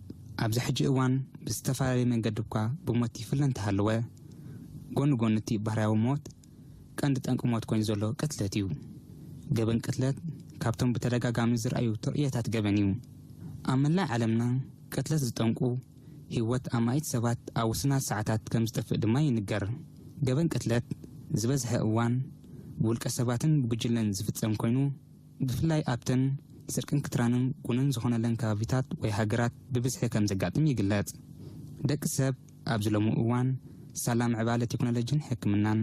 ኣብዚ ሕጂ እዋን ብዝተፈላለየ መንገዲ እኳ ብሞት ይፍለ እንተሃለወ፣ ጎኒ ጎኒ እቲ ባህርያዊ ሞት ቀንዲ ጠንቂ ሞት ኮይኑ ዘሎ ቅትለት እዩ። ገበን ቅትለት ካብቶም ብተደጋጋሚ ዝረኣዩ ተርእዮታት ገበን እዩ። ኣብ መላእ ዓለምና ቅትለት ዝጠንቁ ህይወት ኣማኢት ሰባት ኣብ ውሱናት ሰዓታት ከም ዝጠፍእ ድማ ይንገር። ገበን ቅትለት ዝበዝሐ እዋን ብውልቀ ሰባትን ብጉጅለን ዝፍጸም ኮይኑ፣ ብፍላይ ኣብተን ስርቅን ክትራንን ጉንን ዝኾነለን ከባቢታት ወይ ሃገራት ብብዝሒ ከም ዘጋጥም ይግለጽ። ደቂ ሰብ ኣብዚ ሎሚ እዋን ሳላ ምዕባለ ቴክኖሎጂን ሕክምናን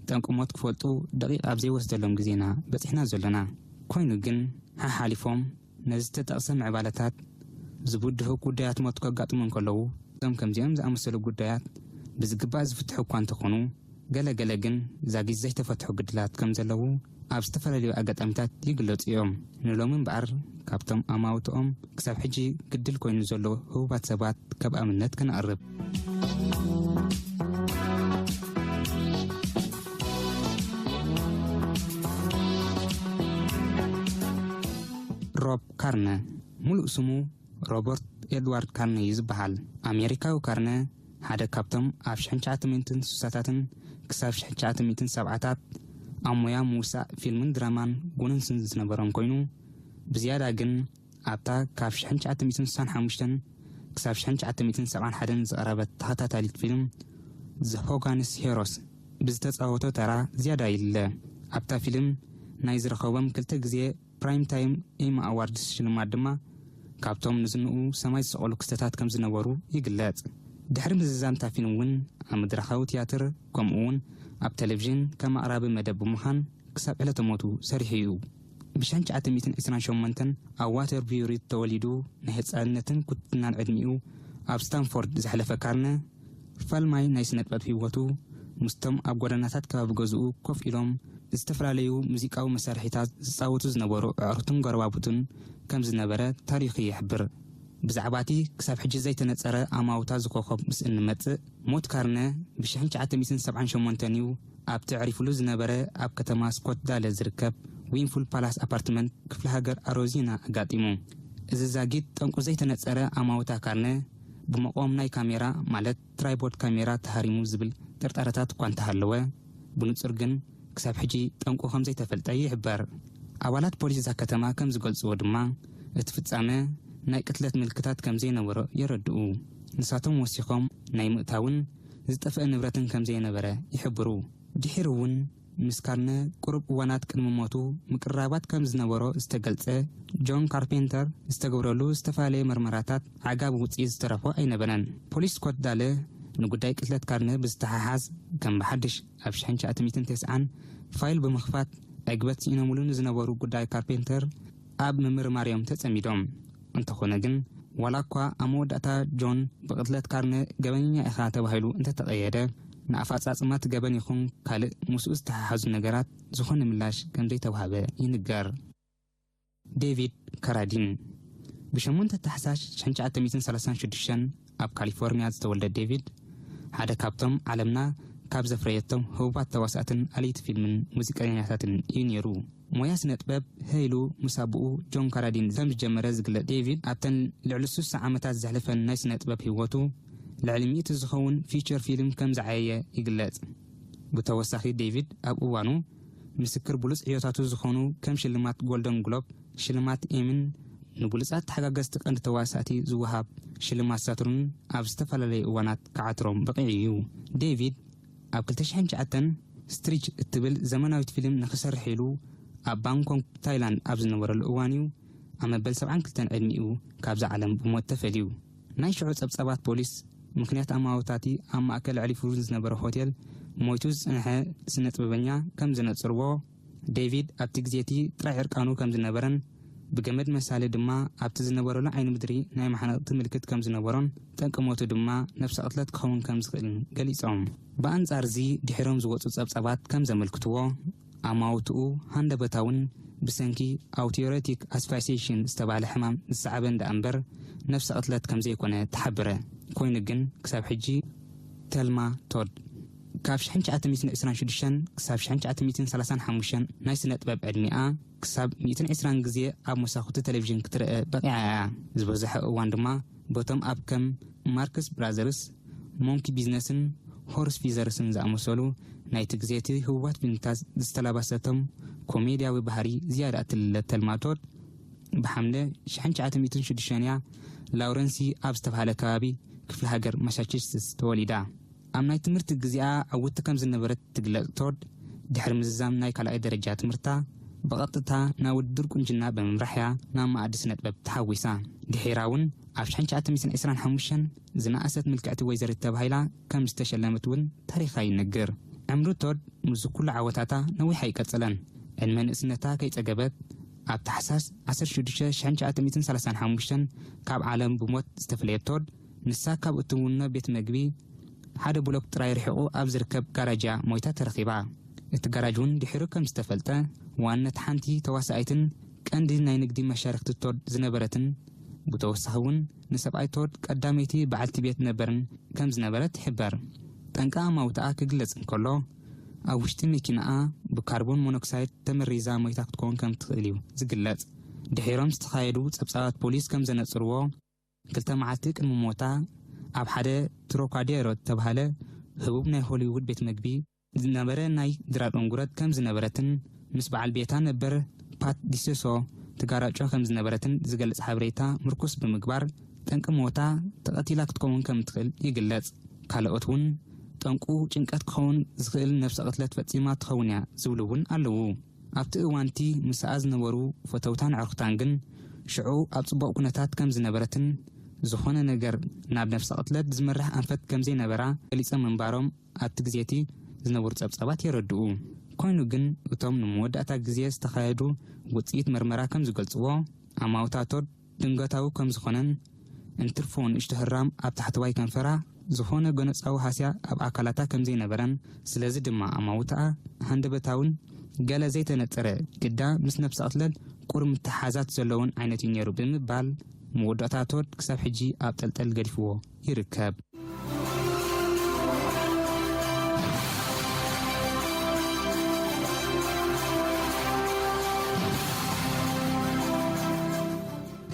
ጠንቂ ሞት ክፈልጡ ደቂቕ ኣብ ዘይወስደሎም ግዜና በጺሕና ዘሎና። ኮይኑ ግን ሓሓሊፎም ነዚ ዝተጠቕሰ ምዕባለታት ዝብድሁ ጉዳያት ሞት ከጋጥሙ እንከለዉ፣ እዞም ከምዚኦም ዝኣመሰሉ ጉዳያት ብዝግባእ ዝፍትሑ እኳ እንተኾኑ፣ ገለ ገለ ግን ዛጊት ዘይተፈትሑ ግድላት ከም ዘለዉ ኣብ ዝተፈላለዩ ኣጋጣሚታት ይግለጹ እዮም። ንሎሚ እምበኣር ካብቶም ኣማውትኦም ክሳብ ሕጂ ግድል ኮይኑ ዘሎ ህቡባት ሰባት ካብ ኣብነት ከነቕርብ። ሮብ ካርነ፣ ሙሉእ ስሙ ሮበርት ኤድዋርድ ካርነ እዩ ዝበሃል። ኣሜሪካዊ ካርነ ሓደ ካብቶም ኣብ ሽሕን ትሽዓተ ሚእትን ስሳታትን ክሳብ ሽሕን ትሽዓተ ሚእትን ሰብዓታት ኣብ ሞያ ምውሳእ ፊልምን ድራማን ጉንን ስም ዝነበሮም ኮይኑ፣ ብዝያዳ ግን ኣብታ ካብ ሽሕን ትሽዓተ ሚእትን ስሳን ሓሙሽተን ክሳብ ሽሕን ትሽዓተ ሚእትን ሰብዓን ሓደን ዝቐረበት ተኸታታሊት ፊልም ዘ ሆጋንስ ሄሮስ ብዝተጻወቶ ተራ ዝያዳ ይልለ። ኣብታ ፊልም ናይ ዝረኸቦም ክልተ ግዜ ፕራይም ታይም ኤሚ ኣዋርድስ ሽልማት ድማ ካብቶም ንዝንኡ ሰማይ ዝሰቐሉ ክስተታት ከም ዝነበሩ ይግለጽ። ድሕሪ ምዝዛም እታ ፊልም እውን ኣብ መድረኻዊ ትያትር ከምኡ እውን ኣብ ቴሌቪዥን ከም ኣቕራቢ መደብ ብምዃን ክሳብ ዕለተ ሞቱ ሰሪሑ እዩ። ብ ሽሕን ትሽዓተ ሚእትን ዕስራን ሸሞንተን ኣብ ዋተርቢውሪ ተወሊዱ ናይ ህጻንነትን ኩትናን ዕድሚኡ ኣብ ስታንፎርድ ዘሕለፈ ካርነ፣ ፋልማይ ናይ ስነ ጥበብ ህይወቱ ምስቶም ኣብ ጎደናታት ከባቢ ገዝኡ ኮፍ ኢሎም ዝተፈላለዩ ሙዚቃዊ መሳርሒታት ዝጻወቱ ዝነበሩ ኣዕሩኽቱን ጎረባብቱን ከም ዝነበረ ታሪኹ ይሕብር። ብዛዕባ እቲ ክሳብ ሕጂ ዘይተነጸረ ኣማውታ ዝኮኸብ ምስ እንመጽእ፣ ሞት ካርነ ብ ሽሕን ትሽዓተ ሚእትን ሰብዓን ሸሞንተን እዩ ኣብቲ ኣዕሪፉሉ ዝነበረ ኣብ ከተማ ስኮት ዳለ ዝርከብ ዊንፉል ፓላስ ኣፓርትመንት ክፍለ ሃገር ኣሮዚና ኣጋጢሙ። እዚ ዛጊት ጠንቁ ዘይተነጸረ ኣማውታ ካርነ ብመቆም ናይ ካሜራ ማለት ትራይፖድ ካሜራ ተሃሪሙ ዝብል ጥርጣረታት እኳ እንተሃለወ፣ ብንጹር ግን ክሳብ ሕጂ ጠንቁ ከም ዘይተፈልጠ ይሕበር። ኣባላት ፖሊስ እዛ ከተማ ከም ዝገልጽዎ ድማ፣ እቲ ፍጻመ ናይ ቅትለት ምልክታት ከም ዘይነበሮ የረድኡ። ንሳቶም ወሲኾም፣ ናይ ምእታውን ዝጠፍአ ንብረትን ከም ዘይነበረ ይሕብሩ። ድሒሩ እውን ምስ ካርነ ቅሩብ እዋናት ቅድሚ ሞቱ ምቅርራባት ከም ዝነበሮ ዝተገልጸ ጆን ካርፔንተር ዝተገብረሉ ዝተፈላለየ መርመራታት ዓጋቢ ውጽኢት ዝተረፎ ኣይነበረን። ፖሊስ ስኮት ዳለ ንጉዳይ ቅትለት ካርነ ብዝተሓሓዝ ከም ብሓድሽ ኣብ ሽሕን ትሽዓተ ሚእትን ተስዓን ፋይል ብምኽፋት ዕግበት ስኢኖምሉ ንዝነበሩ ጉዳይ ካርፔንተር ኣብ ምምርማር እዮም ተጸሚዶም። እንተኾነ ግን ዋላ እኳ ኣብ መወዳእታ ጆን ብቕትለት ካርነ ገበነኛ ኢኻ ተባሂሉ እንተተቐየደ፣ ንኣፈጻጽማ እቲ ገበን ይኹን ካልእ ምስኡ ዝተሓሓዙ ነገራት ዝኾነ ምላሽ ከም ዘይተዋህበ ይንገር። ዴቪድ ካራዲን ብሸሞንተ ታሕሳስ ሽሕን ትሽዓተ ሚእትን ሰላሳን ሽዱሽተን ኣብ ካሊፎርኒያ ዝተወልደ ዴቪድ፣ ሓደ ካብቶም ዓለምና ካብ ዘፍረየቶም ህቡባት ተዋሳእትን ኣለይቲ ፊልምን ሙዚቀኛታትን እዩ ነይሩ። ሞያ ስነ ጥበብ ሀይሉ ምስ ኣቦኡ ጆን ካራዲን ከም ዝጀመረ ዝግለጽ ዴቪድ፣ ኣብተን ልዕሊ ስሳ ዓመታት ዘሕለፈን ናይ ስነ ጥበብ ህይወቱ፣ ልዕሊ ሚእቲ ዝኸውን ፊቸር ፊልም ከም ዝዓየየ ይግለጽ። ብተወሳኺ ዴቪድ ኣብ እዋኑ ምስክር ብሉጽ ዕዮታቱ ዝኾኑ ከም ሽልማት ጎልደን ግሎብ፣ ሽልማት ኤሚን ንብሉጻት ተሓጋገዝቲ ቀንዲ ተዋሳእቲ ዝወሃብ ሽልማት ሳትርን ኣብ ዝተፈላለዩ እዋናት ክዓትሮም በቒዑ እዩ። ዴቪድ ኣብ ክልተ ሽሕን ትሽዓተን ስትሪች እትብል ዘመናዊት ፊልም ንኽሰርሕ ኢሉ ኣብ ባንኮክ ታይላንድ ኣብ ዝነበረሉ እዋን እዩ ኣብ መበል ሰብዓን ክልተን ዕድሚኡ ካብዛ ዓለም ብሞት ተፈልዩ። ናይ ሽዑ ጸብጻባት ፖሊስ ምኽንያት ኣማውታቲ ኣብ ማእከል ኣዕሪፉ ዝነበረ ሆቴል ሞይቱ ዝጸንሐ ስነ ጥበበኛ ከም ዘነጽርዎ፣ ዴቪድ ኣብቲ ግዜ እቲ ጥራይ ዕርቃኑ ከም ዝነበረን ብገመድ መሳሊ ድማ ኣብቲ ዝነበረሉ ዓይኒ ምድሪ ናይ ማሕነቕቲ ምልክት ከም ዝነበሮን ጠንቂ ሞቱ ድማ ነብሰ ቅትለት ክኸውን ከም ዝኽእልን ገሊጾም። ብኣንጻር እዚ ድሒሮም ዝወጹ ጸብጻባት ከም ዘመልክትዎ፣ ኣማውትኡ ሃንደበታውን ብሰንኪ ኣውቲዮሬቲክ ኣስፋክሲዬሽን ዝተባህለ ሕማም ዝሰዓበ እንዳ እምበር ነብሰ ቅትለት ከም ዘይኮነ ተሓበረ። ኮይኑ ግን ክሳብ ሕጂ ተልማ ቶድ ካብ ሽሕን ትሽዓተ ሚእትን ዕስራን ሽዱሽተን ክሳብ ሽሕን ትሽዓተ ሚእትን ሰላሳን ሓሙሽተን ናይ ስነ ጥበብ ዕድሚኣ ክሳብ ሚእትን ዕስራን ግዜ ኣብ መሳኹቲ ቴሌቪዥን ክትረአ በቒዓ እያ። ዝበዝሐ እዋን ድማ በቶም ኣብ ከም ማርክስ ብራዘርስ፣ ሞንኪ ቢዝነስን ሆርስ ፊዘርስን ዝኣመሰሉ ናይቲ ግዜ እቲ ህቡባት ፊልምታት ዝተላባሰቶም ኮሜድያዊ ባህሪ ዝያዳ እትልለ ተልማ ቶድ፣ ብሓምለ ሽሕን ትሽዓተ ሚእትን ሽዱሽተን እያ ላውረንሲ ኣብ ዝተባህለ ከባቢ ክፍለ ሃገር ማሳቹሴትስ ተወሊዳ። ኣብ ናይ ትምህርቲ ግዜኣ ዕውትቲ ከም ዝነበረት ትግለጽ ቶድ፣ ድሕሪ ምዝዛም ናይ ካልኣይ ደረጃ ትምህርታ ብቐጥታ ናብ ውድድር ቁንጅና ብምምራሕ እያ ናብ መኣዲ ስነ ጥበብ ተሓዊሳ። ድሒራ እውን ኣብ ሽሕን ትሽዓተ ሚእትን ዕስራን ሓሙሽተን ዝነኣሰት ምልክዕቲ ወይዘሪት ተባሂላ ከም ዝተሸለመት እውን ታሪኻ ይነግር። ዕምሪ ቶድ ምስዚ ኩሉ ዓወታታ ነዊሕ ኣይቀጸለን። ዕድመ ንእስነታ ከይጸገበት ኣብ ታሕሳስ ዓሰርተ ሽዱሽተ ሽሕን ትሽዓተ ሚእትን ሰላሳን ሓሙሽተን ካብ ዓለም ብሞት ዝተፈለየት ቶድ፣ ንሳ ካብ እትውኖ ቤት መግቢ ሓደ ብሎክ ጥራይ ርሒቑ ኣብ ዝርከብ ጋራጅ እያ ሞይታ ተረኺባ። እቲ ጋራጅ እውን ድሒሩ ከም ዝተፈልጠ፣ ዋነት ሓንቲ ተዋሳኢትን ቀንዲ ናይ ንግዲ መሻርክቲ ቶድ ዝነበረትን፣ ብተወሳኺ እውን ንሰብኣይ ቶድ ቀዳመይቲ በዓልቲ ቤት ነበርን ከም ዝነበረት ይሕበር። ጠንቂ ኣማውትኣ ክግለጽ እንከሎ፣ ኣብ ውሽጢ መኪናኣ ብካርቦን ሞኖክሳይድ ተመሪዛ ሞይታ ክትከውን ከም ትኽእል እዩ ዝግለጽ። ድሒሮም ዝተኻየዱ ጸብጻባት ፖሊስ ከም ዘነጽርዎ፣ ክልተ መዓልቲ ቅድሚ ሞታ ኣብ ሓደ ትሮካዴሮ ዝተባህለ ህቡብ ናይ ሆሊውድ ቤት መግቢ ዝነበረ ናይ ድራር እንጉረት ከም ዝነበረትን ምስ በዓል ቤታ ነበር ፓት ዲሴሶ ትጋራጮ ከም ዝነበረትን ዝገልጽ ሓበሬታ ምርኩስ ብምግባር፣ ጠንቂ ሞታ ተቐቲላ ክትከውን ከም ትኽእል ይግለጽ። ካልኦት እውን ጠንቁ ጭንቀት ክኸውን ዝኽእል ነብሰ ቅትለት ፈጺማ ትኸውን እያ ዝብሉ እውን ኣለዉ። ኣብቲ እዋን እቲ ምስኣ ዝነበሩ ፈተውታን ኣዕሩኽታን ግን ሽዑ ኣብ ጽቡቕ ኩነታት ከም ዝነበረትን ዝኾነ ነገር ናብ ነብሰ ቅትለት ዝመርሕ ኣንፈት ከም ዘይነበራ ገሊጾም ምንባሮም ኣብቲ ግዜ እቲ ዝነበሩ ጸብጻባት የረድኡ። ኮይኑ ግን እቶም ንመወዳእታ ግዜ ዝተኻየዱ ውጽኢት መርመራ ከም ዝገልጽዎ፣ ኣማውታ ቶድ ድንገታዊ ከም ዝኾነን እንትርፎ ንእሽቶ ህራም ኣብ ታሕተዋይ ከንፈራ፣ ዝኾነ ጎነጻዊ ሃስያ ኣብ ኣካላታ ከም ዘይነበረን፣ ስለዚ ድማ ኣማውትኣ ሃንደበታውን ገለ ዘይተነጸረ ግዳ ምስ ነብሰ ቅትለት ቁሩብ ምትሓሓዛት ዘለዎን ዓይነት እዩ ነይሩ ብምባል መወዳእታ ቶድ ክሳብ ሕጂ ኣብ ጠልጠል ገዲፍዎ ይርከብ።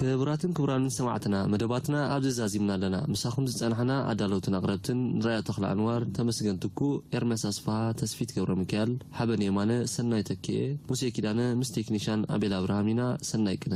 ክቡራትን ክቡራንን ሰማዕትና፣ መደባትና ኣብዚ ዛዚምና ኣለና። ምሳኹም ዝጸናሕና ኣዳለውትን ኣቕረብትን ንራያ ተኽለ ኣንዋር፣ ተመስገን ትኩ፣ ኤርምያስ ኣስፍሃ፣ ተስፊት ገብረ ሚካኤል፣ ሓበን የማነ፣ ሰናይ ተኪኤ፣ ሙሴ ኪዳነ ምስ ቴክኒሻን ኣቤል ኣብርሃም ኢና። ሰናይ ቅነ።